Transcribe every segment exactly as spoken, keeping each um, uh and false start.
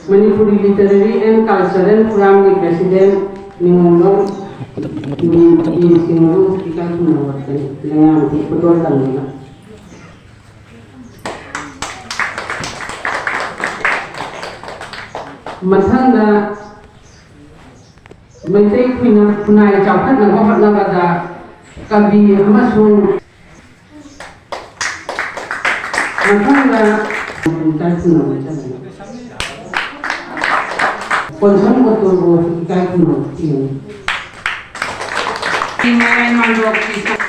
Manipuri literary and cultural ꯐꯣꯔꯝꯒꯤ president Ningombam ꯁꯤꯡꯕꯨ ꯏꯀꯥꯏ ꯈꯨꯝꯅꯕ ꯂꯩꯉꯥꯛꯀꯤ ꯈꯨꯗꯣꯜ ꯇꯝꯅꯕ꯫ ꯃꯊꯪꯗ ꯃꯩꯇꯩ ꯈꯨꯟꯅ-, ꯈꯨꯟꯅꯥꯏ ꯆꯥꯎꯈꯠꯅꯕ ꯍꯣꯠꯅꯕꯗ ꯀꯕꯤ ꯑꯃꯁꯨꯡ ꯃꯊꯪꯗ ꯏꯀꯥꯏ ꯈꯨꯝꯅꯕ ꯆꯠꯂꯤ꯫ ꯀꯣꯟꯁꯝ ꯑꯣꯇꯣꯕꯨ ꯏꯀꯥꯏ ꯈꯨꯝꯅꯕ ꯄꯤꯅꯤ꯫ ꯃꯌꯥꯏ ꯃꯥꯟꯗꯣꯞꯀꯤ ꯁꯪ-,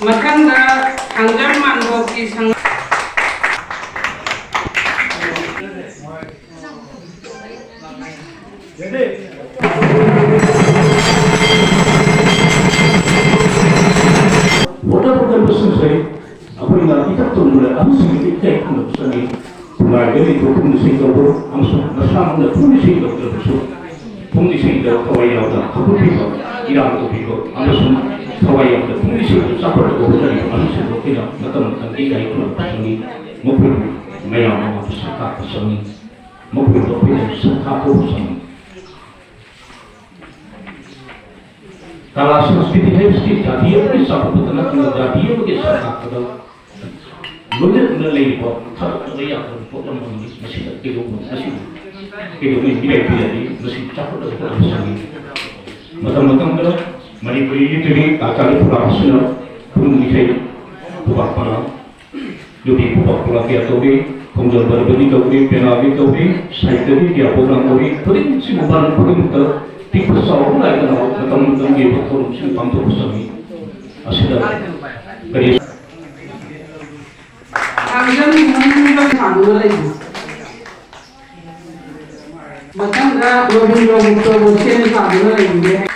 ꯃꯊꯪꯗ ꯊꯥꯡꯖꯝ ꯃꯥꯟꯗꯣꯞꯀꯤ ꯁꯪ-, ꯍꯣꯠꯅꯕ ꯀꯟꯕꯁꯤꯡꯁꯦ ꯑꯩꯈꯣꯏꯅ ꯏꯊꯛ ꯊꯣꯡꯕꯗ ꯑꯍꯟꯁꯤꯡꯒꯤ ꯏꯀꯥꯏ ꯈꯨꯝꯅꯕ ꯆꯪꯉꯤ꯫ ꯈꯨꯟꯅꯥꯏꯗ ꯂꯩꯕ ꯄꯨꯛꯅꯤꯡ ꯁꯦꯡꯗꯕ ꯑꯃꯁꯨꯡ ꯃꯁꯥꯃꯛꯅ ꯄꯨꯛꯅꯤꯡ ꯁꯦꯡꯗꯕꯗꯁꯨ ꯄꯨꯛꯅꯤꯡ ꯁꯦꯡꯗꯕ ꯊꯋꯥꯏ ꯌꯥꯎꯗꯅ ꯍꯧꯒꯠꯄꯤꯕ, ꯏꯔꯥꯡ ꯇꯧꯕꯤꯕ ꯑꯃꯁꯨꯡ ꯊꯋꯥꯏ ꯌꯥꯎꯗꯅ ꯄꯨꯛꯅꯤꯡ ꯁꯦꯡꯗꯕ ꯆꯥꯎꯈꯠꯅꯕ ꯍꯣꯠꯅꯔꯤꯕ ꯑꯍꯟꯁꯤꯡꯕꯨ ꯑꯩꯈꯣꯏꯅ ꯃꯇꯝ ꯃꯇꯝꯒꯤ ꯏꯀꯥꯏ ꯈꯨꯝꯅꯕ ꯆꯪꯉꯤ꯫ ꯃꯈꯣꯏꯕꯨ ꯃꯌꯥꯝ ꯑꯃ ꯁꯛ ꯇꯥꯛꯄ ꯆꯪꯉꯤ꯫ ꯃꯈꯣꯏꯕꯨ ꯑꯩꯈꯣꯏꯅ ꯁꯛ ꯇꯥꯛꯄ ꯆꯪꯉꯤ꯫ ꯀꯂꯥ ꯁꯪꯁꯀ꯭ꯔꯤꯇꯤ ꯍꯥꯏꯕꯁꯤ ꯖꯥꯇꯤ ꯑꯃꯒꯤ ꯆꯥꯎꯈꯠꯄꯗ ꯅꯠꯇꯅ ꯖꯥꯇꯤ ꯑꯃꯒꯤ ꯁꯛ ꯇꯥꯛꯄꯗ ꯂꯣꯏꯅꯗꯨꯅ ꯂꯩꯔꯤꯕ ꯊꯥꯗꯣꯛꯅꯕ ꯌꯥꯗꯕ ꯄꯣꯠꯂꯝ ꯑꯃꯅꯤ꯫ ꯃꯁꯤꯗ ꯀꯩꯗꯧꯕ, ꯃꯁꯤ ꯀꯩꯗꯧꯕ ꯃꯤꯔꯥꯏ ꯄꯤꯔꯗꯤ ꯃꯁꯤ ꯆꯥꯎꯈꯠꯂꯕ ꯄꯣꯠꯂꯝꯁꯤꯡꯅꯤ꯫ ꯃꯇꯝ ꯃꯇꯝꯗ ꯃꯅꯤꯄꯨꯔꯤ ꯂꯤꯇꯔꯦꯔꯤ ꯀꯜꯆꯔꯦꯜ ꯄ꯭ꯔꯣꯒ꯭ꯔꯥꯝꯁꯤꯅ ꯄꯨꯡ ꯏꯁꯩ, ꯈꯨꯕꯥꯛ ꯄꯥꯂꯥ, ꯅꯨꯄꯤ ꯈꯨꯕꯥꯛ ꯄꯥꯂꯥ ꯀꯌꯥ ꯇꯧꯔꯤ, ꯈꯣꯡꯖꯣꯝ ꯄꯔꯕꯒꯤ ꯇꯧꯔꯤ, ꯄꯦꯅꯥꯒꯤ ꯇꯧꯔꯤ, ꯁꯥꯍꯤꯇ꯭ꯌꯒꯤ ꯀꯌꯥ ꯄ꯭ꯔꯣꯒ꯭ꯔꯥꯝ ꯇꯧꯔꯤ꯫ ꯈꯨꯗꯤꯡꯃꯛꯁꯤ ꯃꯄꯥꯟ ꯈꯨꯗꯤꯡꯃꯛꯇ ꯄꯤꯛꯄ ꯆꯥꯎꯕ ꯅꯥꯏꯗꯅ ꯃꯇꯝ ꯃꯇꯝꯒꯤ ꯑꯣꯏꯕ ꯊꯧꯔꯝꯁꯤꯡ ꯄꯥꯡꯊꯣꯛꯄ ꯆꯪꯉꯤ꯫ ꯑꯁꯤꯗ ꯀꯔꯤ ꯊꯥꯡꯖꯝ ꯏꯃꯨꯡ ꯃꯅꯨꯡ ꯁꯥꯗꯨꯅ ꯂꯩꯕ꯫ ꯃꯊꯪꯗ ꯔꯣꯕꯤꯟꯗ꯭ꯔ ꯒꯨꯞꯇꯕꯨ ꯁꯦꯝ ꯁꯥꯗꯨꯅ ꯂꯩꯕꯤꯔꯦ꯫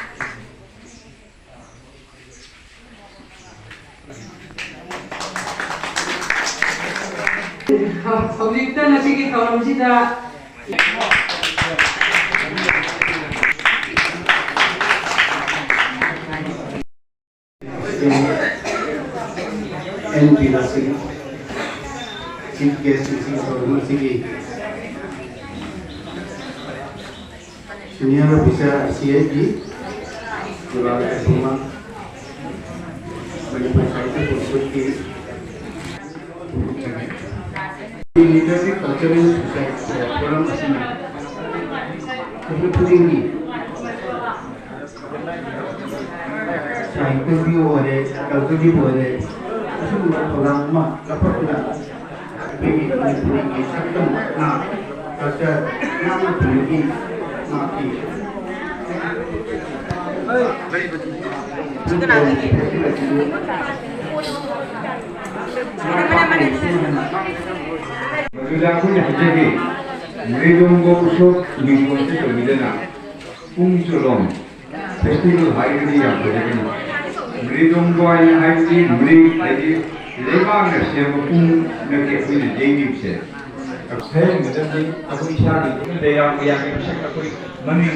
ꯍꯧꯖꯤꯛꯇ ꯉꯁꯤꯒꯤ ꯊꯧꯔꯝꯁꯤꯗ ꯑꯦꯟ ꯄꯤ ꯔꯥꯁꯤ ꯆꯤꯐ ꯒꯦꯁ ꯉꯁꯤꯒꯤ ꯊꯧꯔꯝ ꯑꯁꯤꯒꯤ Senior Officer, C I D, Manipur Sahitya ꯄꯔꯤꯁꯠꯀꯤ Literary Cultural Society ꯐꯣꯔꯝ ꯑꯁꯤꯅ ꯆꯍꯤ ꯈꯨꯗꯤꯡꯒꯤ ꯁꯥꯍꯤꯇ꯭ꯌꯒꯤ ꯑꯣꯏꯔꯦ, ꯀꯜꯆꯔꯒꯤ ꯑꯣꯏꯔꯦ, ꯑꯁꯤꯒꯨꯝꯕ ꯊꯧꯗꯥꯡ ꯑꯃ ꯂꯧꯈꯠꯇꯨꯅ ꯑꯩꯈꯣꯏꯒꯤ ꯃꯅꯤꯄꯨꯔꯤꯒꯤ ꯁꯛꯇꯝ, ꯅꯥꯠ, ꯀꯜꯆꯔ ꯉꯥꯛꯅ ꯊꯝꯕꯒꯤ ꯃꯍꯥꯛꯀꯤ ꯃꯗꯨꯗ ꯑꯩꯈꯣꯏꯅ ꯍꯥꯏꯖꯒꯦ, ꯃ꯭ꯔꯤꯗꯣꯡꯕ ꯎꯁꯣꯞ ꯅꯤꯉꯣꯜꯁꯨ ꯇꯧꯕꯤꯗꯅ ꯄꯨꯡ ꯆꯣꯂꯣꯝ ꯐꯦꯁꯇꯤꯚꯦꯜ ꯍꯥꯏꯕꯗꯤ ꯌꯥꯝ ꯐꯖꯒꯅꯤ꯫ ꯃ꯭ꯔꯤꯗꯣꯡꯕ ꯍꯥꯏꯅ ꯍꯥꯏꯕꯗꯤ ꯃ꯭ꯔꯤ ꯍꯥꯏꯗꯤ ꯂꯩꯕꯥꯛꯅ ꯁꯦꯝꯕ ꯄꯨꯡꯅꯒꯤ ꯑꯩꯈꯣꯏꯅ ꯌꯩꯕꯤꯕꯁꯦ꯫ ꯍꯌꯦꯡ ꯃꯇꯝꯗꯤ ꯑꯩꯈꯣꯏ ꯏꯁꯥꯒꯤ ꯂꯩꯔꯥꯛ ꯃꯌꯥꯝꯒꯤ ꯃꯁꯛ ꯑꯩꯈꯣꯏ ꯃꯃꯤꯡ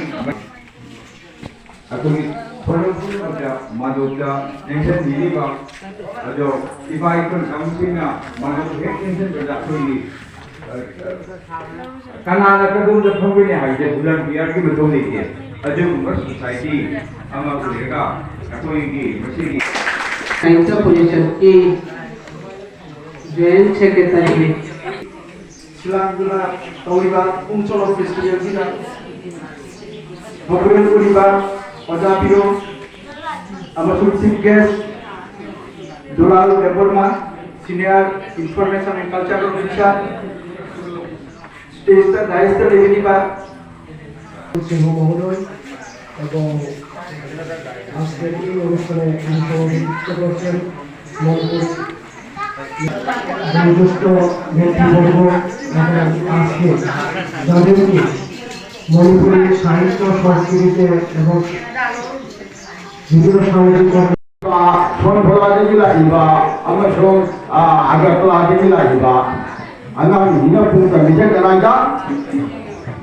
ꯑꯩꯈꯣꯏꯒꯤ ꯊꯧꯔꯝ ꯄꯨꯝꯅꯃꯛꯇ ꯃꯥꯂꯣꯝꯗ ꯂꯦꯡꯁꯤꯟꯕꯤꯔꯤꯕ ꯑꯗꯣ ꯏꯄꯥ ꯏꯄꯨ ꯀꯥꯡꯕꯨꯁꯤꯡꯅ ꯃꯥꯂꯣꯝ ꯍꯦꯛ ꯂꯦꯡꯁꯤꯟꯕꯗ ꯑꯩꯈꯣꯏꯒꯤ, ꯑ, ꯀꯅꯥꯅ ꯀꯗꯣꯝꯗ ꯐꯝꯒꯅꯤ ꯍꯥꯏꯕꯁꯦ ꯚꯣꯂꯨꯟꯇꯤꯌꯔꯒꯤ ꯃꯊꯧ ꯂꯩꯇꯦ꯫ ꯑꯗꯨꯒꯨꯝꯕ ꯁꯣꯁꯥꯏꯇꯤ ꯑꯃ ꯑꯣꯏꯔꯒ ꯑꯩꯈꯣꯏꯒꯤ ꯃꯁꯤꯒꯤ ꯁꯥꯍꯤꯇ꯭ꯌ ꯄꯔꯤꯁꯠꯀꯤ ꯖꯣꯏꯟꯠ ꯁꯦꯀ꯭ꯔꯦꯇꯔꯤꯅꯤ꯫ ꯁꯤꯂꯥꯡꯗꯨꯅ ꯇꯧꯔꯤꯕ ꯄꯨꯡ ꯆꯣꯂꯣꯝ ꯐꯦꯁꯇꯤꯚꯦꯜꯁꯤꯗ ꯃꯄꯨꯡ ꯑꯣꯏꯔꯤꯕ ꯑꯣꯖꯥ ꯄꯤꯔꯣ ꯑꯃꯁꯨꯡ chief guest Dulal Debbarma, senior information and culture officer, ꯁ꯭ꯇꯦꯖꯇ, ꯗꯥꯏꯁꯇ ꯂꯩꯕꯤꯔꯤꯕ ꯁꯤꯡꯍ ꯃꯍꯣꯗয় এবং আজকের এই অনুষ্ঠানে অংশগ্রহণ করছেন মণিপুরী বয়োজ্যেষ্ঠ ব্যক্তিবর্গ এবং আজকে যাদেরকে মণিপুরী সাহিত্য সংস্কৃতিতে এবং বিভিন্ন সামাজিক কর্ম ꯐꯣꯟ ꯐꯣꯂꯥꯗꯒꯤ ꯂꯥꯛꯏꯕ ꯑꯃꯁꯨꯡ ꯑꯒꯔꯇꯂꯥꯗꯒꯤ ꯂꯥꯛꯏꯕ ꯑꯉꯥꯡꯁꯤꯡꯁꯤꯅ ꯄꯨꯡ ꯇꯝꯃꯤꯁꯦ ꯀꯅꯥꯗ?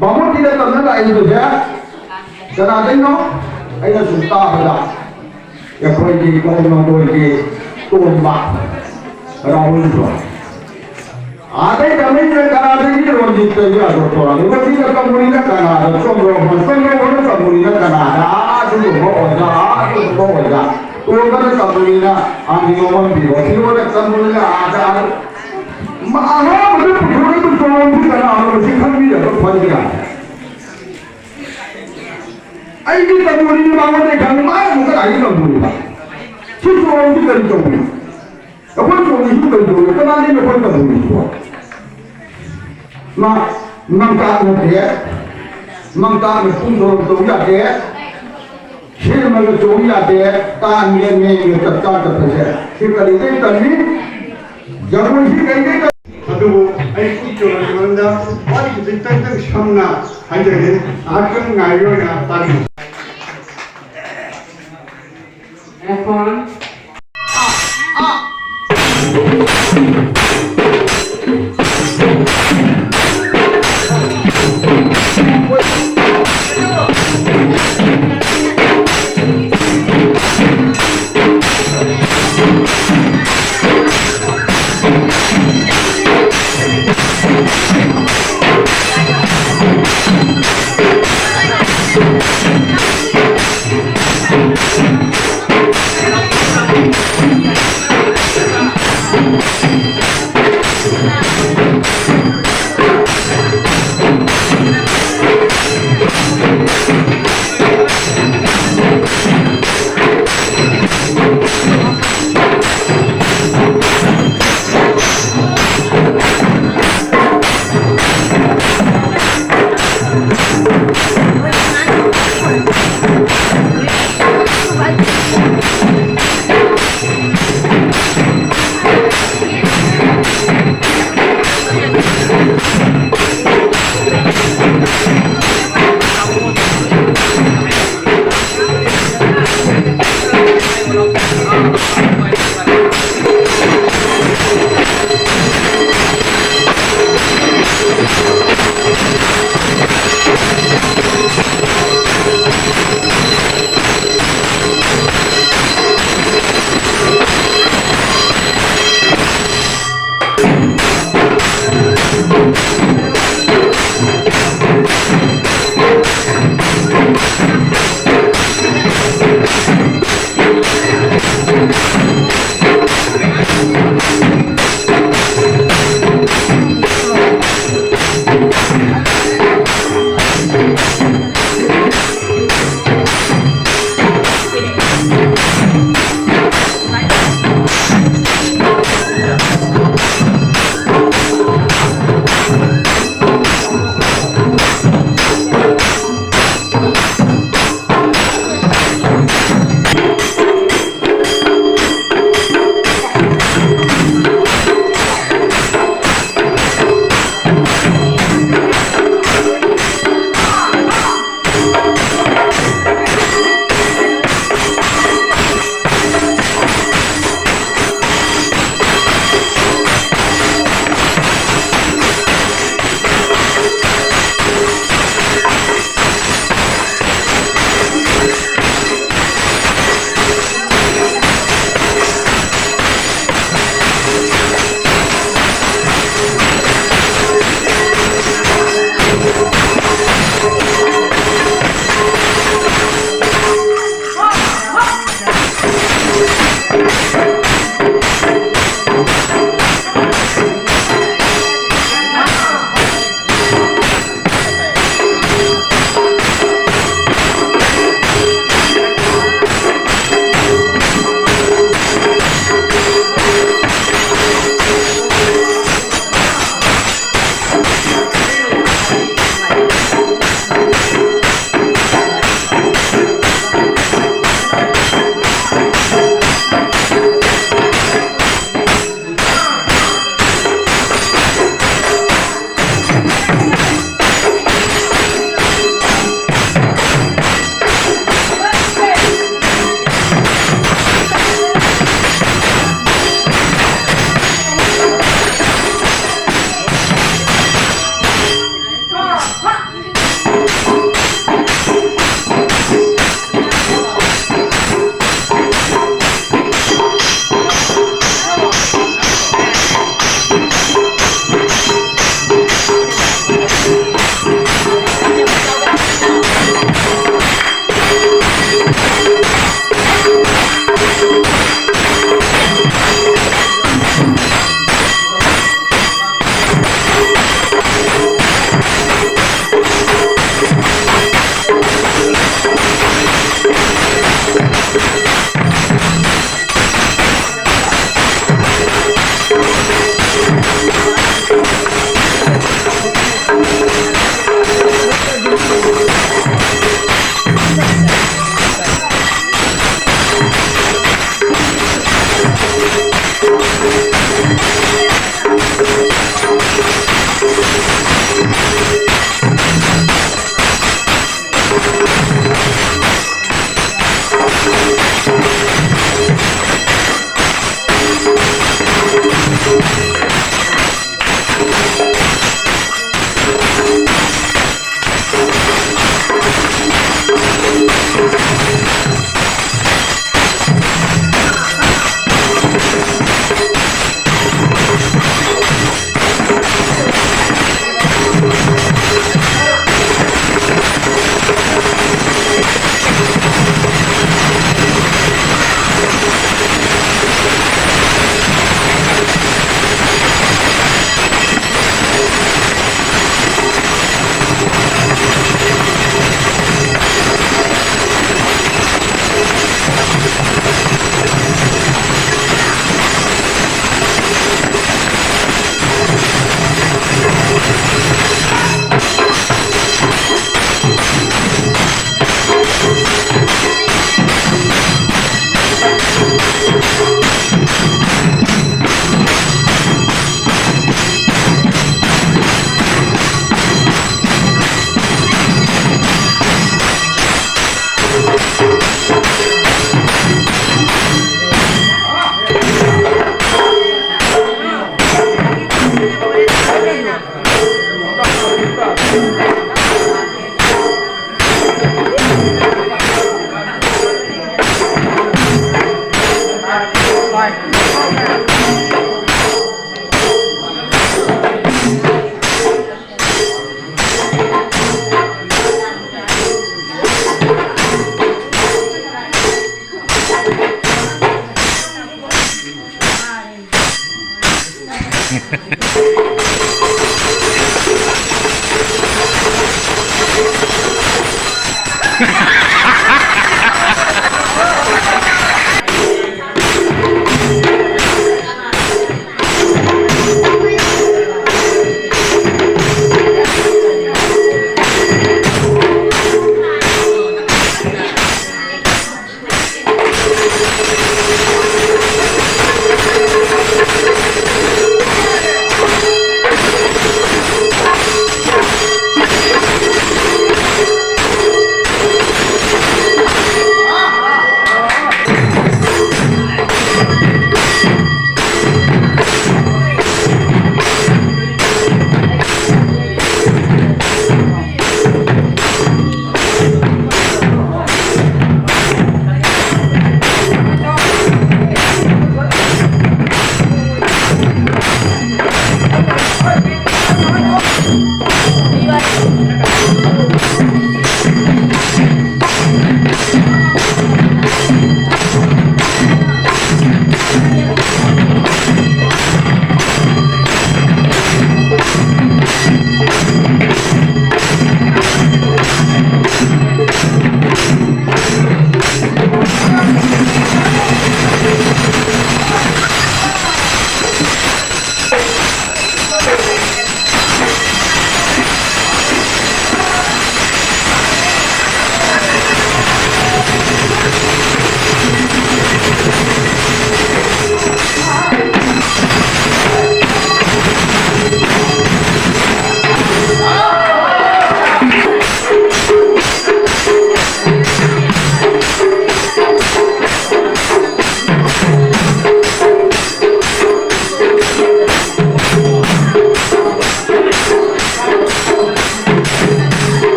ꯕꯥꯃꯣꯟꯒꯤꯗ ꯇꯝꯅ ꯂꯥꯛꯏꯕꯁꯦ ꯀꯅꯥꯗꯩꯅꯣ? ꯑꯩꯅ ꯁꯨꯝ ꯇꯥꯕꯗ ꯑꯩꯈꯣꯏꯒꯤ ꯀꯣꯡꯅꯣꯡꯗꯣꯏꯒꯤ ꯇꯣꯝꯕ ꯔꯥꯍꯨꯜꯗꯣ꯫ ꯑꯗꯩ ꯇꯝꯃꯛꯏꯁꯦ ꯀꯅꯥꯗꯒꯤ? ꯔꯣꯟꯖꯤꯠꯇꯒꯤ ꯑꯗꯣ ꯊꯣꯔꯛꯑꯅꯤ꯫ ꯔꯣꯟꯖꯤꯠꯅ ꯇꯝꯃꯨꯔꯤꯅ ꯀꯅꯥꯗ? ꯆꯣꯝꯕ꯭ꯔꯣꯝꯅ꯫ ꯆꯣꯝꯕ꯭ꯔꯣꯝꯅ ꯇꯝꯃꯨꯔꯤꯅ ꯀꯅꯥꯗ? ꯑꯥ, ꯑꯗꯨꯒꯨꯝꯕ ꯑꯣꯖꯥ, ꯑꯗꯨꯒꯨꯝꯕ ꯑꯣꯖꯥ꯫ ꯇꯣꯝꯕꯅ ꯇꯝꯃꯨꯔꯤꯅ ꯑꯥ, ꯅꯤꯌꯣꯝ ꯑꯃ ꯄꯤꯔꯣ꯫ ꯐꯤꯔꯣꯅ ꯇꯝꯃꯨꯔꯤꯅ ꯑꯥꯗ, ꯑꯥꯗ꯫ ꯃ-, ꯑꯍꯥꯟꯕꯗ ꯄꯨꯊꯣꯔꯛꯏꯕ ꯆꯣꯝꯕ꯭ꯔꯣꯝꯁꯤ ꯀꯅꯥꯅꯣ? ꯃꯁꯤ ꯈꯪꯕꯤꯗꯕ ꯐꯔꯤꯔꯥ? ꯑꯩꯗꯤ ꯇꯝꯃꯨꯔꯤꯅꯤ ꯃꯉꯣꯟꯗ ꯈꯪꯉꯤ, ꯃꯥꯅ ꯑꯃꯨꯛ ꯀꯅꯥꯒꯤ ꯇꯝꯃꯨꯔꯤꯕ? ꯁꯤ ꯆꯣꯝꯕ꯭ꯔꯣꯝꯁꯤ ꯀꯔꯤ ꯇꯧꯕꯅꯣ? ꯑꯩꯈꯣꯏ ꯆꯣꯝꯕ꯭ꯔꯣꯝꯁꯤ ꯀꯔꯤ ꯇꯧꯕꯅꯣ? ꯀꯅꯥꯗꯒꯤ ꯑꯩꯈꯣꯏ ꯇꯝꯃꯨꯔꯤꯕꯣ? ꯃꯥ ꯃꯝꯇꯥ ꯅꯠꯇꯦ, ꯃꯝꯇꯥꯅ ꯄꯨꯡ ꯊꯧꯔꯝ ꯇꯧ ꯌꯥꯗꯦ, ꯁꯤꯃꯒ ꯇꯧ ꯌꯥꯗꯦ, ꯇꯥꯟꯒꯦ ꯃꯦꯟꯒꯦ ꯆꯞ ꯆꯥ ꯆꯠꯄꯁꯦ ꯁꯤ ꯀꯔꯤꯗꯩ ꯇꯝꯃꯤ? ꯖꯒꯣꯏꯁꯤ ꯀꯩꯗꯩ ꯇꯝꯃꯤ? ꯑꯗꯨꯕꯨ ꯑꯩ ꯀꯨꯞꯆꯕꯒꯤ ꯃꯔꯝꯗ ꯋꯥꯔꯤ ꯈꯖꯤꯛꯇꯪ ꯁꯝꯅ ꯍꯥꯏꯖꯒꯦ, ꯉꯥꯏꯍꯥꯛꯇꯪ ꯉꯥꯏꯕꯤꯌꯣ, ꯉꯥꯏꯍꯥꯛ ꯇꯥꯕꯤꯌꯨ꯫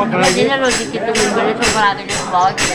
ꯑꯗꯨꯅ ꯂꯣꯏꯗ꯭ꯔꯤꯁꯦ ꯇꯨꯝꯅꯤꯡꯕꯅ ꯁꯣꯝ ꯀꯔꯥꯗꯅ ꯁꯨꯝ ꯐꯥꯎꯔꯛꯇ꯭ꯔꯦ꯫